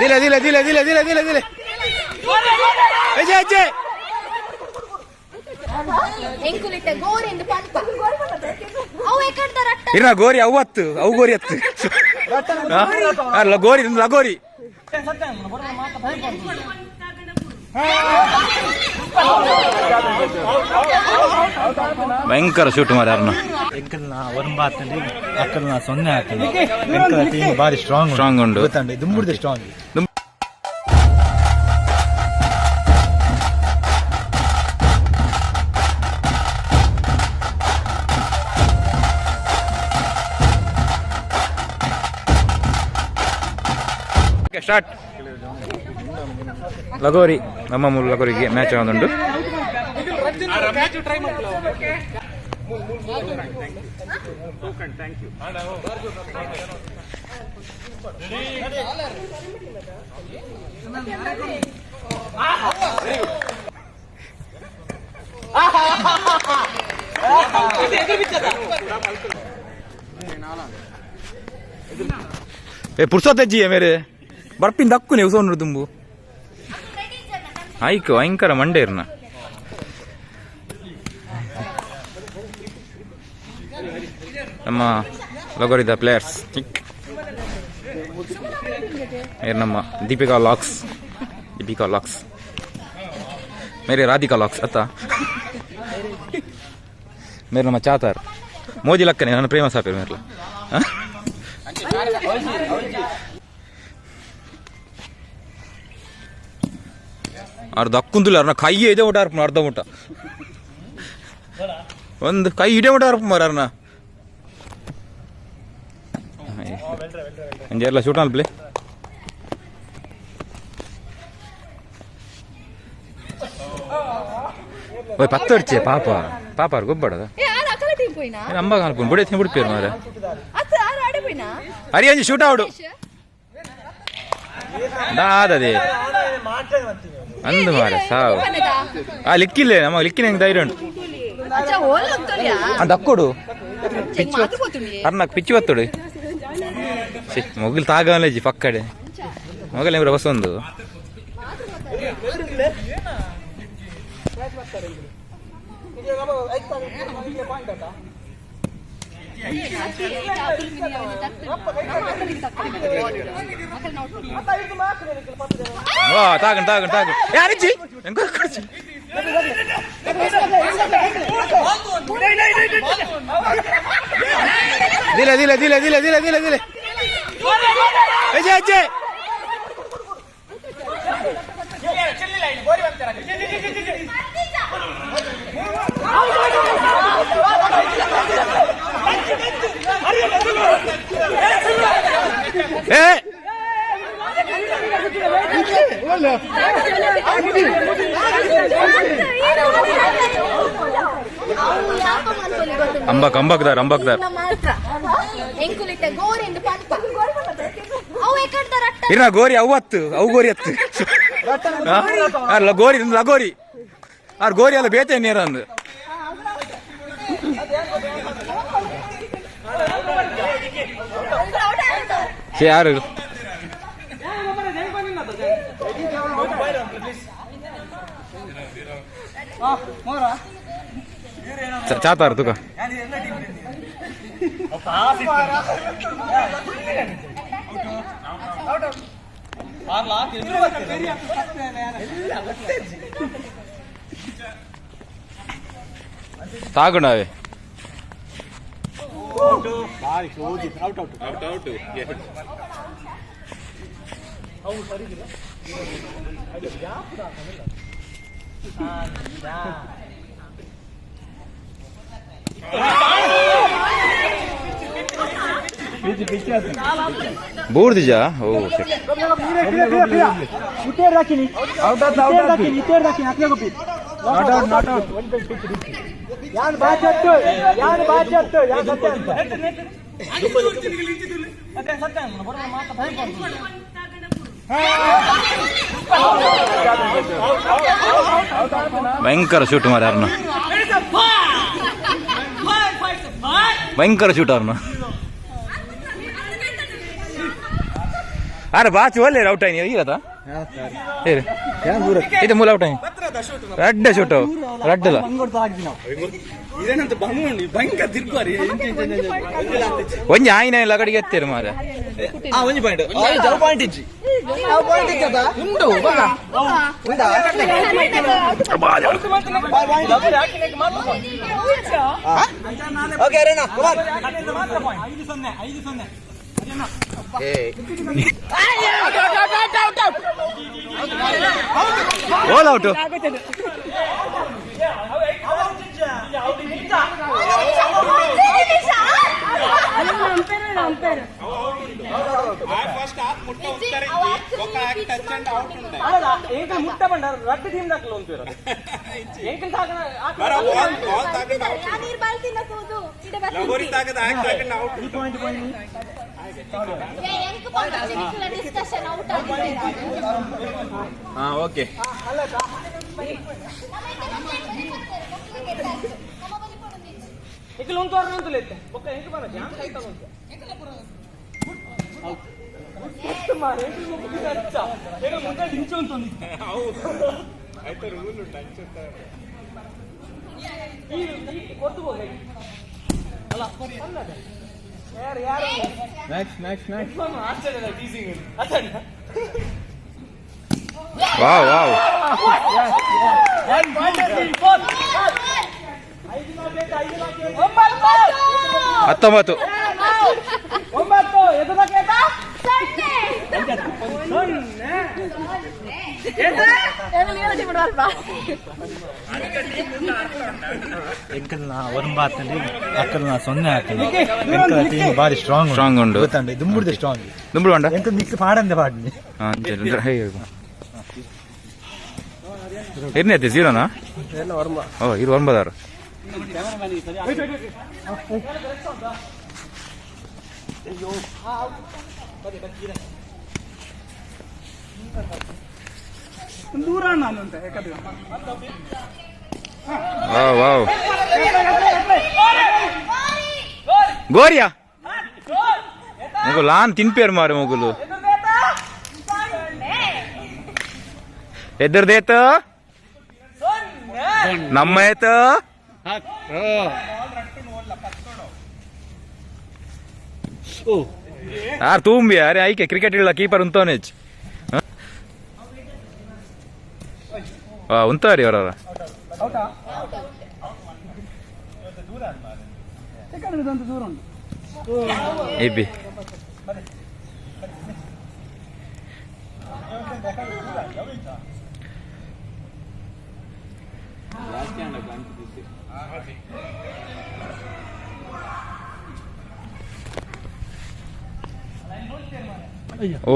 ದಿಲೆ ದಿಲೆ ದಿಲೆ ದಿಲೆ ದಿಲೆ ದಿಲೆ ದಿಲೆ ಅಜ್ಜೆ ಅಜ್ಜೆ. ಎಂಕುಲಿಟ್ಟ ಗೋರೆಂದು ಪನ್ಪ ಅವು ಎಕಡ್ದ ರಟ್ಟ. ಇರ್ನ ಗೋರಿ ಅವು ಹತ್ತು ಅವು ಗೋರಿ ಹತ್ತು. ಲಗೋರಿ ಲಗೋರಿ. ಭಯಂಕರ ಶೂಟ್ ಮಾರ್ಯಾರನ. ಎಂಕಲ್ನ ಒಂಬ ಆತಂడి, ಅಕ್ಕಲ್ನ 0 ಆತಂಡಿ. ಎಂಕಲ್ನ ಟೀಮ್ ಬಾರಿ ಸ್ಟ್ರಾಂಗ್. ಸ್ಟ್ರಾಂಗ್ ಉಂಡು. ಗೊತ್ತಂడి, ದುಂಬುಡ್ದೆ ಸ್ಟ್ರಾಂಗ್. ಸ್ಟಾರ್ಟ್. ಲಗೋರಿ, ನಮ್ಮ ಮೂಲ ಲಗೋರಿಗೆ ಮ್ಯಾಚ್ ಆದುಂಡು. ಏ ಪುರ್ಸೊತ್ತೆಜ್ಜಿ ಮೇರೆ ಬರ್ಪಿನ ದಕ್ಕು ನೀವು ಸೋನು ದುಂಬು ಆಯ್ಕು ಭಯಂಕರ ಮಂಡೇರ್ನ. ನಮ್ಮ ಲಗೋರಿದ ಪ್ಲೇಯರ್ಸ್ ನಮ್ಮ ದೀಪಿಕಾ ಲಾಕ್ಸ್, ದೀಪಿಕಾ ಲಾಕ್ಸ್ ಮೇರೆ ರಾಧಿಕಾ ಲಾಕ್ಸ್ ಅತ್ತ ಮೇರೆ ನಮ್ಮ ಚಾತಾರ್ ಮೋಜಿ ಲಕ್ಕನೆ ನನ್ನ ಪ್ರೇಮ ಸಾಪೇರು ಮೇರ್ಲ. ಅರ್ಧ ಅಕ್ಕುಂದಿಲ್ಲ ಅರ್ನ ಕೈ ಇದೆ ಊಟ ಅರ್ಪಣ ಅರ್ಧ ಊಟ ಒಂದು ಕೈ ಇಡೇ ಊಟ ಅರ್ಪ ಮಾರ ಅರ್ನ ಅಂಜೆಲ್ಲ ಶೂಟ್ ಅಲ್ಪ್ಲೆ. ಓಯ್ ಪತ್ತು ಅಡ್ಚೆ ಪಾಪ ಪಾಪ ಗೊಬ್ಬಡದ. ಏ ಆರ್ ಅಕಲ ಟೀಮ್ ಪೋಯಿನಾ? ಅಂಬ ಕಾಲ್ಪುನ್ ಬುಡೆ ಬಿಡ್ಪೇರು ಮಾರೆ. ಅತ್ತ ಆರ್ ಆಡೆ ಪೋಯಿನಾ? ಹರಿ ಅಂಜಿ ಶೂಟ್ ಆವಡು ದಾದದೆ ಅಂದು ಮಾರೆ ಸಾವು. ಆ ಲಿಕ್ಕಿಲ್ಲ ನಮ್ಮ ಲಿಕ್ಕಿನ ಹೆಂಗ್ ಧೈರ್ಯ ಉಂಟು. ಅಚ್ಚ ಓಲ್ ಹೋಗ್ತೋಲಿಯಾ? ಆ ದಕ್ಕೊಡು. ಮಾತು ಪೋತುಂಡಿ. ಅರ್ನಕ್ ಪಿಚ್ಚು ಬತ್ತೋಡು. ಛೆ ಮೊಗಲ್ ತಾಗಲೇಜಿ ಪಕ್ಕಡೆ ಮೊಗಲ್ ಇವ್ರ ಬಸ್ ಒಂದು. ವಾ ತಾಗಣ್ ತಾಗಣ್ ತಾಗಣ್ ಯಾರಿಜ್ಜಿ ಎಂಕ ಕೊಡ್ಚಿ. ದಿಲೆ ದಿಲೆ ದಿಲೆ ದಿಲೆ ದಿಲೆ ದಿಲೆ ದಿಲೆ ಅಜ್ಜೆ ಅಜ್ಜೆ. ಏ ಅಂಬಕ್ ಅಂಬಕ್ದಾರ್ ಅಂಬಕ್ದಾರ್. ಮಾತ್ರ ಎಂಕುಲಿಟ್ಟ ಗೋರೆಂದು ಪನ್ಪ ಅವು ಎಕಡ್ದ ರಟ್ಟ. ಇರ್ನ ಗೋರಿ ಅವು ಹತ್ತು ಅವು ಗೋರಿ ಹತ್ತು. ಲಗೋರಿ ಲಗೋರಿ ಆರ್ ಗೋರಿ ಅಲ್ಲ ಬೇತೆ ನೇರ ಅಂದು. ಛೇ ಯಾರು ಚಾತಾರ ತುಕ ತಾಗುಣವೆ. ಬೂರ್ದಿಜಾ ಓ shit. ಭಯಂಕರ ಶೂಟ್ ಮಾರ್ಯಾರನ, ಭಯಂಕರ ಶೂಟ್ ಅವ್ರನ್ನ. ಅರೆ ಬಾಚು ಒಲ್ಲೆ ಔಟ್ ಆಯ್ನಿ ಈರತ ಏರು ಇದು ಮೂಲ ಔಟ್ ಆಯ್ನಿ ರಡ್ಡ ಶೂಟ್ ರಡ್ಡಲ. ಒಂಜಿ ಆಯ್ನ ಇಲ್ಲ ಕಡೆಗೆ ಎತ್ತೀರು ಮಾರ. ಒಂಜಿ ಪಾಯಿಂಟ್, ಪಾಯಿಂಟ್ ಇಜ್ಜಿ, ಪಾಯಿಂಟ್ ಇಜ್ಜದ ಉಂಡು. ಓಕೆ ಅರೇನಾ ಕುಮಾರ್. ಓಲ್ ಔಟ್. ಮುಟ್ಟ ಬಂಡ ರಡ್ಡು ಟೀಮ್ ದಾಖಲು ಅಂತ ನೀರ್ ಬಾಲ್ತಿನ ತೂದು ಇಡೆ. ಡಿಸ್ಕಷನ್ ಔಟ್ ಆಗಿದೆ. ಹಾ, ಓಕೆ. ಎಂಕಲ್ ಒಂದು ವಾರ ಅಂತಲೇ ಇತ್ತೆ ಬೊಕ್ಕ ಎಂಕ್ ಬರ ಜಾನ್ ಕೈತ ಉಂಟು ಮಾರೆ. ಎಂಕಲ್ ಮುಗಿದ ಅಚ್ಚ ಎಂಕಲ್ ಮುಂದೆ ಇಂಚು ಅಂತ ಕೊಟ್ಟು ಹೋಗಿ ಅಲ್ಲ ಅಲ್ಲದೆ ಯಾರು ಯಾರು. Max Max Max. ಆಶ್ಚರ್ಯ ಟೀಸಿಂಗ್ ಅಚ್ಚಣ್ಣ. ವಾವ್ ವಾವ್. 19. 9 ಎದುರಾಕೇತ. ಸೊನ್ನೆ. ಎಂಕಲ್ನ ಒರಂಬ ಆತಂಡಿ ಅಕ್ಕಲ್ನ 0 ಆತಂಡಿ. ಎಂಕಲ್ನ ಟೀಮ್ ಬಾರಿ ಸ್ಟ್ರಾಂಗ್. ಸ್ಟ್ರಾಂಗ್ ಉಂಡು. ಗೊತ್ತಂడి, ದುಂಬುಡ್ದೆ ಸ್ಟ್ರಾಂಗ್. ದುಂಬುಡು ಬಂಡ. ಎಂತ ಮಿಕ್ಸ್ ಪಾಡಂದೆ ಪಾಡ್ನಿ. ಎರ್ನೇ ಐತೆ ಜೀರೋನಾ? ಓ, ಇರು 9. ದೂರ ನಾನು ಅಂತ ಯಾಕಂದ್ರೆ ವಾವ್ ವಾವ್, ಗೋರಿಯಾ ಮುಗುಲು ಆನ್ ತಿನ್ಪೇರು ಮಾರು ಮುಗುಲು ಎದ್ದರ್ದೇತ ನಮ್ಮ ಏತ. ಆರ್ ತುಂಬಿ ಅರೆ ಐಕೆ ಕ್ರಿಕೆಟ್ ಇಲ್ಲ ಕೀಪರ್ ಉಂತವನೇಚ್ ಉಂತಾರಿ ಅವರವರ. ದೂರ ಉಂಟು. ಇಬ್ಬಿ ಓ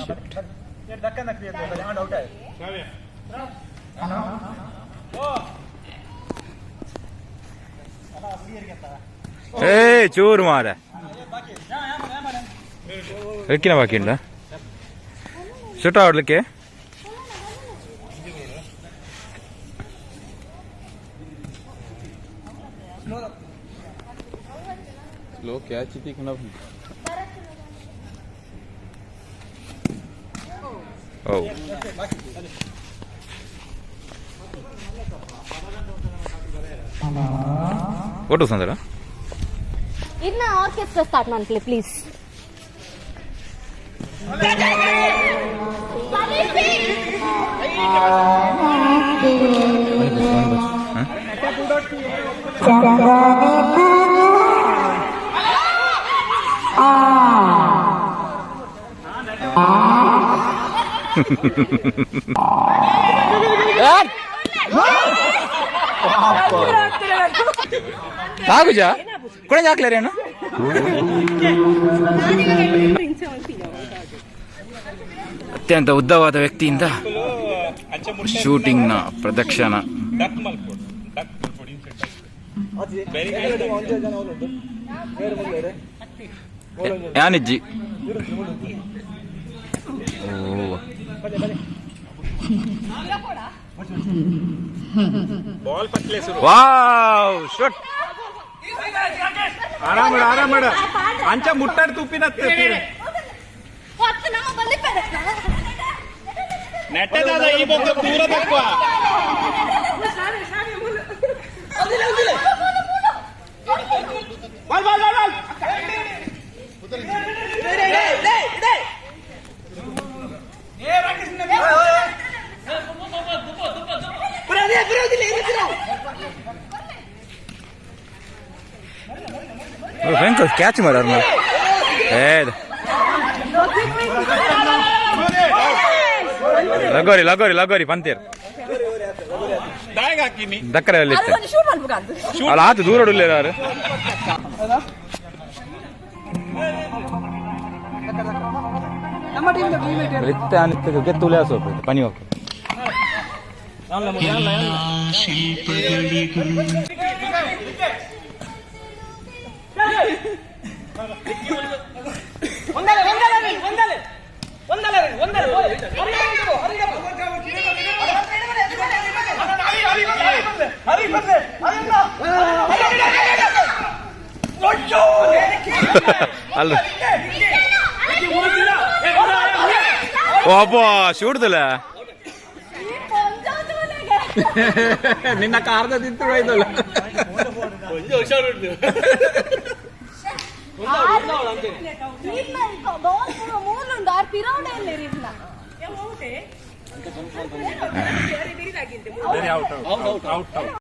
ಶಿಟ್. ಏ ಚೂರು ಮಾರ ಲಿಕ್ಕಿನ ಬಾಕಿ ಉಂಟಾ ಶೂಟ್ ಆಡ್ಲಿಕ್ಕೆ? Slow catch ತಿಕ್ಕಣ. ಓ ಒಟ್ಟು ಸಂದರ. ಇನ್ನ ಆರ್ಕೆಸ್ಟ್ರಾ ಸ್ಟಾರ್ಟ್ ಮಾಡ್ಲಿ ಪ್ಲೀಸ್. ಆಗುಜ ಕೊಡಂಜ ಹಾಕ್ಲಾರೇನು? ಅತ್ಯಂತ ಉದ್ದವಾದ ವ್ಯಕ್ತಿಯಿಂದ ಶೂಟಿಂಗ್ನ ಪ್ರದಕ್ಷಿಣ. ಯಾನಿಜ್ಜಿ. ಓ ವಾವ್, ಶೂಟ್. ಆರಾಮ ಆರಾಮ, ಅಂಚ ಮುಟ್ಟಾಡ್ ತುಪ್ಪಿನ. ಹೊತ್ತು ನಮ್ಮ ನೆಟ್ಟದಾದ ಈ ಬೊಕ್ಕ ದೂರ ತಕ್ವ. Ball ball ball ball. Catch ಮಾರ ಏ ಲಗೋರಿ ಲಗೋರಿ ಲಗೋರಿ ಪಂತೇರ್. ದಾಯಗ ಹಾಕಿನಿ. ದಕ್ಕರೆ ಅಲ್ಲಿ ಅಲ್ಲ ಆತು ದೂರ ಹೊಡಿಲ್ಲ ಯಾರು. ಇತ್ತೆ ಅನಿತ್ತೆ ಗೆತ್ತು ಉಲ್ಲಾಸ ಹೋಗ್ಬೇಕು ಪನಿ ಹೋಗ್ಬೇಕು. ಒಂದಲೆ ಒಂದಲೆ ಒಂದಲೆ ಒಂದಲೆ ಒಂದಲೆ. ಅಲ್ಲ ಒಬ್ಬ ಶೂಡ್ದಲ್ಲ. ನಿನ್ನ ಕಾರ್ದ ತಿಂತು ಹೋಯ್ತಲ್ಲ. ಮೂಲುಂಡು ಆರ್ ಪಿರೌಡ ಇಲ್ಲ. Out out out.